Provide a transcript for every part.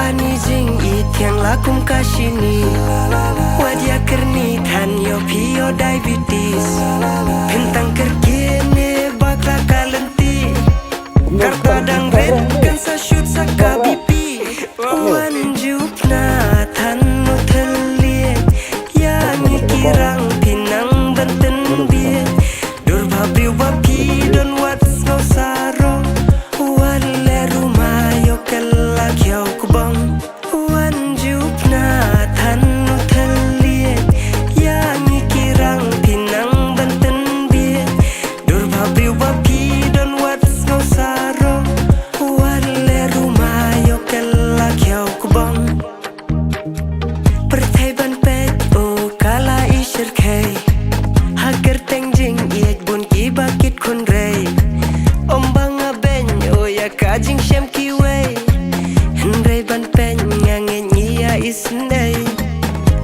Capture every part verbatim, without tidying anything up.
Ani jingïeit thiang la kum ka shini. Wat ïa kyrni than ïoh phi ïoh diabetes. Phin tang kyrkieh ne bakla ka lynti. Karta dang rit kan sa shoot sa ka B P. Wan jupna than u thylliej. Ïa ngi ki rang phi nang ban tynbiej. Dur ba briew ba phi don wat sngew sarong. Wat leh ruma ïoh kylla khiew kbong. Wan jupna than u thylliej. Ïa ngi ki rang phi nang ban tynbiej. Dur ba briew ba phi don wat sngew sarong. Wat leh ruma ïoh kylla khiew kbong. Pyrthei ban peit u ka la i shyrkhei. Ha kyrteng jingïeit bun kiba kit khun rei. Ym ba nga beiñ u ïa ka jingshem kiwei. Hynrei ban peit nga ngeit ngi ïa isynei.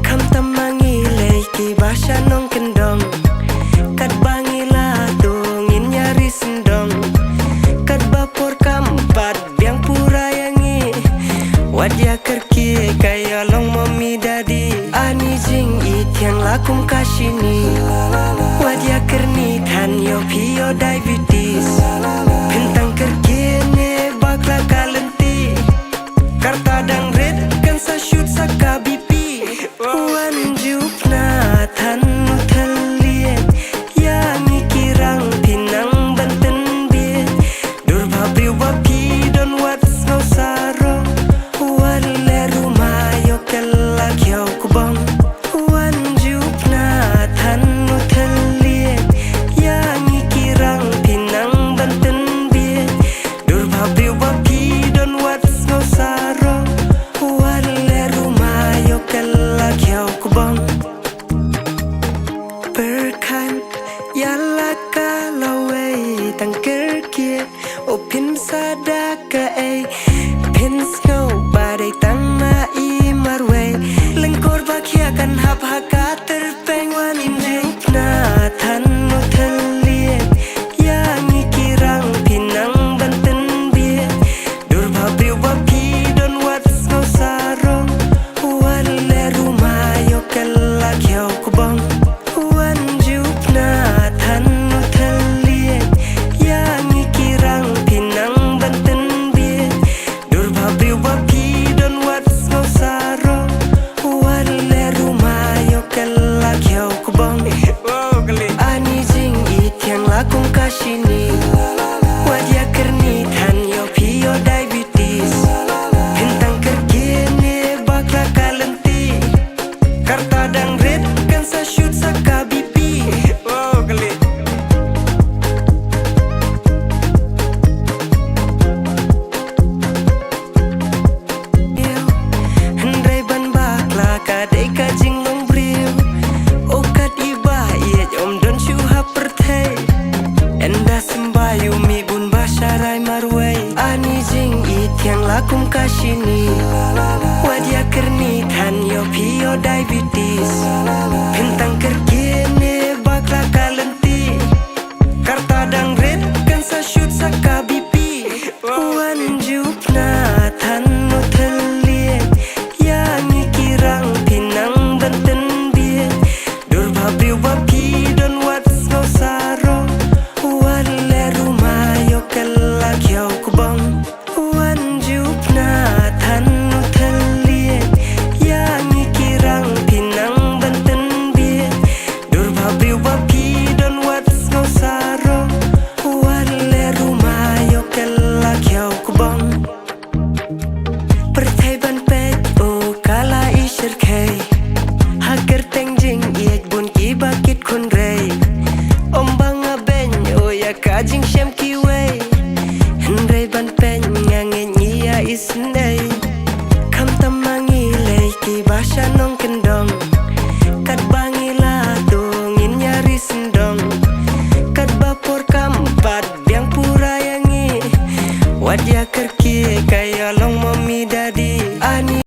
Khamtam ma ngi lei kiba sha nongkyndong. Katba ngi la tu ngin ïa ri syndong. Katba por kam pat biang pura ïa ngi. Wat ïa kyrkieh ka ïa long mommy daddy. Ani jingïeit thiang la kum ka shini. Wat ïa kyrni than ïoh phi ïoh diabetes. Phin tang kyrkieh ne bakla ka lynti. Karta dang rit kan sa shoot sa ka B P. Wan jupna than u thylliej. Ïa ngi ki rang phi nang ban tynbiej. Dur ba briew ba phi don wat sngew sarong. Wat leh ruma ïoh kylla khiew kbong. Wan jupna than u thylliej. Ïa ngi ki rang phi nang ban tynbiej. Dur ba briew ba phi don wat sngew sarong. Wat leh ruma ïoh kylla khiew kbong. Pyrkhat ïa la ka lawei tang kyrkieh. O phin sa da kaei. Phin sngew ba dei tang ma i marwei. Lyngkor ba khia kan hap ha ka tyrpeng. Wan jupna than u thylliej. Ïa ngi ki rang phi nang ban tynbiej. Dur ba briew ba phi don wat sngew sarong. Wat leh ruma ïoh kylla khiew kbong. Wan jupna than u thylliej. Ïa ngi ki rang phi nang ban tynbiej. Dur ba briew ba phi don wat sngew sarong. Wat leh ruma ïoh kylla khiew kbong. Ani jingïeit thiang la kum ka shini. Wat ïa kyrni than ïoh phi ïoh diabetes. Phin tang kyrkieh ne bakla ka lynti. Karta dang rit kan sa shoot sa ka B P. Hynrei ban bakla ka dei ka jinglong briew. O kat i ba ïeit ym don shuh ha pyrthei. Ynda symbai u mih bun ba sharai marwei. Ani jingïeit thiang la kum ka shini. Wat ïa kyrni than ïoh phi ïoh diabetes. Phin tang kyrkieh ne bakla ka lynti. Karta dang rit kan sa shoot sa ka B P. Wan jupna than u thylliej. Ïa ngi ki rang phi nang ban tynbiej. Dur ba briew ba phi don wat sngew sarong. Wat leh ruma ïoh kylla khiew kbong. Wan jupna than u thylliej. Ïa ngi ki rang phi nang ban tynbiej. Dur ba briew ba phi don wat sngew sarong. Wat leh ruma ïoh kylla khiew kbong. Pyrthei ban peit u ka la i shyrkhei. Ha kyrteng jingïeit bun kiba kit khun rei. Ym ba nga beiñ u ïa ka jingshem kiwei. Hynrei ban peit nga ngeit ngi ïa isynei. Khamtam ma ngi lei kiba sha nongkyndong.